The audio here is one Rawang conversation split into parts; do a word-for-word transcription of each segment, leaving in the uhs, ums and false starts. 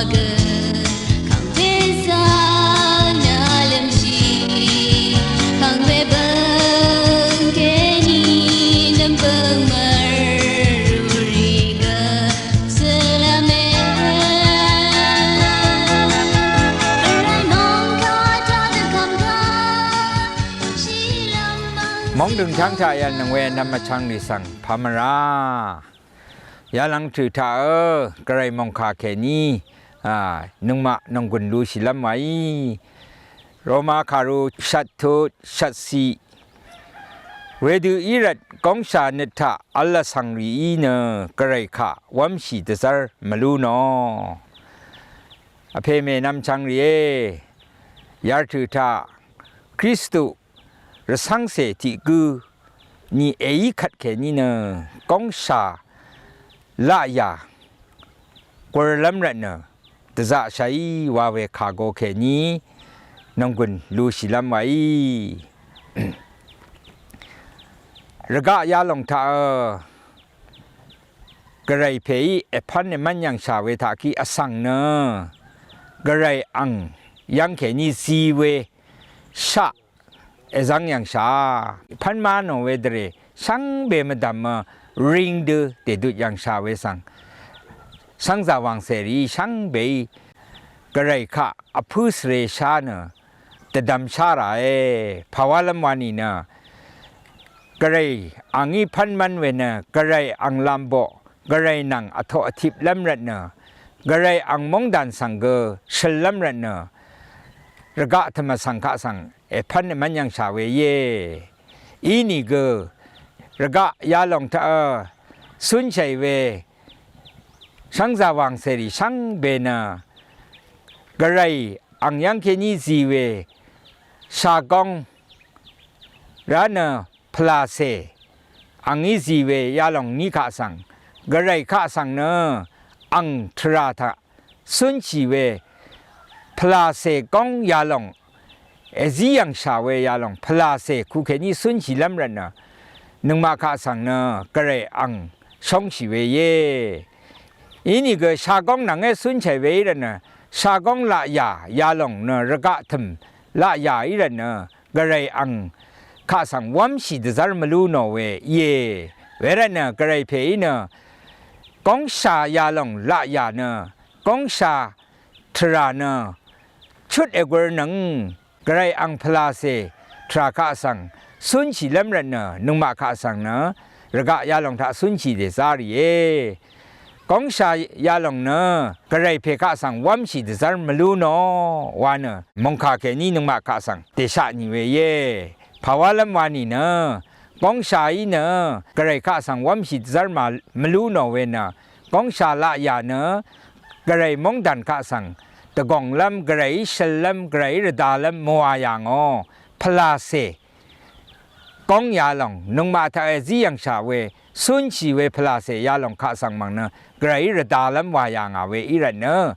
Kangpè zang nalvmshi, kangpè bvng kèní nvmbøng mvruri gø svlvme. Vray mvngka taq dvkvmka shilvm bvng. Mongdøng chang taq yalnøng we nvm vchang rì svng pamvra. Yalvng tø̀ taq ø, gvray mòngkà kèní, a, nøngmaq nònggùn lushìlv́m waí. Roma kàru shvt tut shvt ciq. Wedø í rvt góngsha nøt taq v̄l vsvng rìí nø gvray kaq wv́mshì dvzv́r mvlú nò. Vpè mè nvmchvng rìé. Yartø̀ taq Kristu rvcv́ngcè tiq gǿ ni èí kvtkèní nø góngsha laqyà gurlv́m rvt nø dvzaqshàí wa we kàgo kèní nònggùn lushìlv́m waí. Rvgaq yalòng taq ø, gvray pèí èpv́n èmv́n yv̀ngshà we taqkí vsvng nø gvray ang yv́ng kèní zi we shaq èzv́ng yv̀ngshà. Pv́n má nò we dvrè shvngbe mvdv̀mø ring dø dèdut yv̀ngshà we svng, shvngzà wàngcèrìí shvngbeí gvray kaq vpǿ svre shá nø dvdvmshá ràe. Pàwálv́m wa nìnø gvray angí pv́n mv́n we nø gvray ang lamboq, gvray nvng vtoq vtiplv́m rvt nø, gvray ang móngdàn svng gø shøllv́m rvt nø, rvgaq tv̀m vsvng kaq svng èpv́n èmv́n yv̀ngshà we íe. Inìgø rvgaq yalòng taq ø, cúnshàì we shvngzà wàngcèrì shvngbe nø gvray ang yv́ng kèní zi we shagóng rá nø pvlàcè angí zi we yalòng ní kaq svng, gvray kaq svng nø ang tvrà taq cúnshì we pvlàcè góng yalòng èzí yv̀ngshà we yalòng pvlàcè kukèní cúnshìlv́m rvt nø nøngmaq kaq svng nø gvray ang shóngshì we íe. Inìgø shagóng nvngé cúnshàì we í rvt nø shagóng laqyà yalòng nø rvgaq tø̀m laqyà í rvt nø gvray ang kaq svng wv́mshì dvzv́r mvlú nò we íe. Wervt nø gvray pèí nø góngsha yalòng laqyà nø góngsha tvrà nø chut ègurnøng gvray ang pvlàcè tvrà kaq svng cúnshìlv́m rvt nø nøngmaq kaq svng nø rvgaq yalòng taq cúnshì dèzá rìe. Góngsha yalòng nø gvray pè kaq svng wv́mshì dvzv́r mvlú nò wa nø mòngkà kèní nøngmaq kaq svng dèsha tnì we íe. Pàwálv́m wa nìnø góngshaí nø gvray kaq svng wv́mshì dvzv́r mvlú nò we nø góngsha laqyà nø gvray móngdàn kaq svng dvgònglv́m, gvrayí shøllv́m, gvrayí rvdalv́m mvwà yà ngò pvlàcè góng yalòng nøngmaq taq èzí yv̀ngshà we cúnshì we pvlàcè yalòng kaq svng mv̀ng nø gvrayí rvdalv́m wà yà ngà we í rvt nø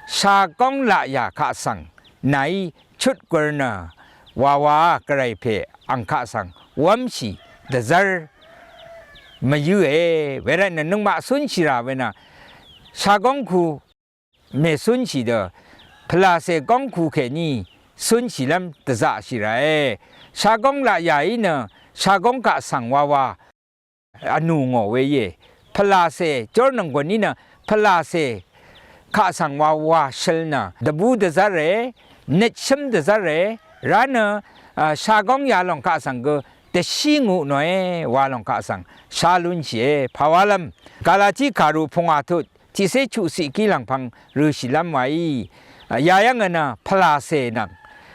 shagóng laqyà kaq svng nàí chutgur nø wawa gvray pè ang kaq svng wv́mshì dvzv́r mvyǿe. Wervt nø nøngmaq cúnshì rà we nø shagóng ku mècúnshì dø pvlàcè góng ku kèní cúnshìlv́m dvzaqshì ràe. Shagóng laqyàí nø shagóng kaq svng wawa vnù ngò we íe. Pvlàcè jórnònggùn í nø pvlàcè kaq svng wawa shøl nø dvbú dvzv́re, nøtshǿm dvzv́re, rá nø, a, shagóng yalòng kaq svng gø dvshí ngu nòe wa lòng kaq svng shá lúnshìe. Pàwálv́m Galati kàru pungwà tut tiqcé chuqciq kí lv̀ngpv̄ng rø̄shìlv́m waí, a, yayv́ngø nø pvlàcè nvng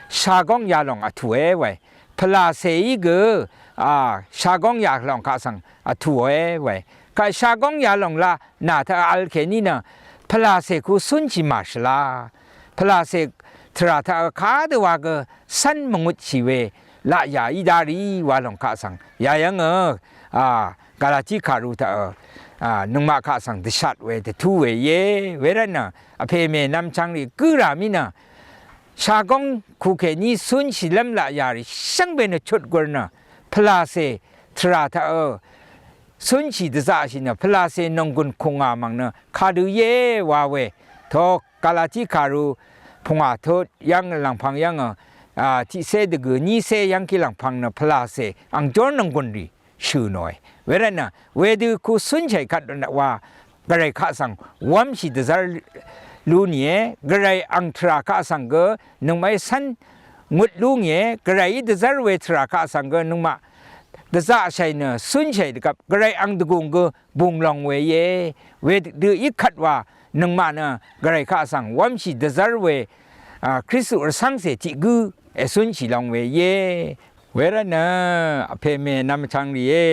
shagóng yalòng vtùe wae. Pvlàcèí gø, a, shagóng yalòng kaq svng vtùe wae. Kaq shagóng yalòng la nà taq vl kèní nø pvlàcè ku cúnshì màshvla. Pvlàcè tvrà taq kadø wa gø cv́n mvngutshì we laqyà í dá rìí wa lòng kaq svng yayv́ngø, a, Galati kàru taq, a, nøngmaq kaq svng dvshat we dvtú we íe. Wervt nø vpè mè nvmchvng rì gǿ rà mí nø shagóng ku kèní cúnshìlv́m laqyà rì shvngbe nø chutgur nø pvlàcè tvrà taq ø cúnshì dvzaqshì nø pvlàcè nònggùn kùngà mv̀ng nø kadø íe wa we Tok Galati kàru pungwà tut yv́ng lv̀ngpv̄ng yv́ngø, a, tiqcé dvgø̀ nícé yv́ngkí lv̀ngpv̄ng nø pvlacè ang jórnònggùn rì shø̀ nòe. Wervtnø wedø ku cúnshàì kvt wa Gvray kaq svng wv́mshì dvzv́r lú nìe, Gvray ang tvrà kaq svng gø nøngmaqí cv́n ngut lú nìe, Gvrayí dvzv́r we tvrà kaq svng gø nøngmaq dvzaqshàì nø cúnshàì dvgvp Gvray ang dvgùng gø bùng lòng we íe. Wedø í kvt wa nøngmaq nø Gvray kaq svng wv́mshì dvzv́r we, a, Kristu rvcv́ngcè tiq gǿ ècúnshì long we íe. Wervtnø vpè mè nvmchvng rìé,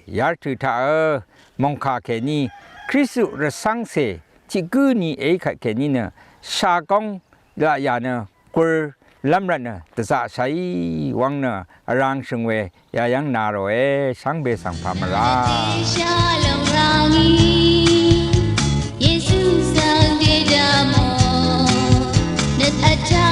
yartø̀ taqø mòngkà kèní Kristu rvcv́ngcè tiq gǿ ni èí kvt kèní nø shagóng laqyà nø gurlv́m rvtnø dvzaqshàí wvng nø vrangshø̀ng we yayv́ng na ròe. Shvngbe svng pà mvrá. Shalom rangi, Yesu svng dèdvmò, nøt vcha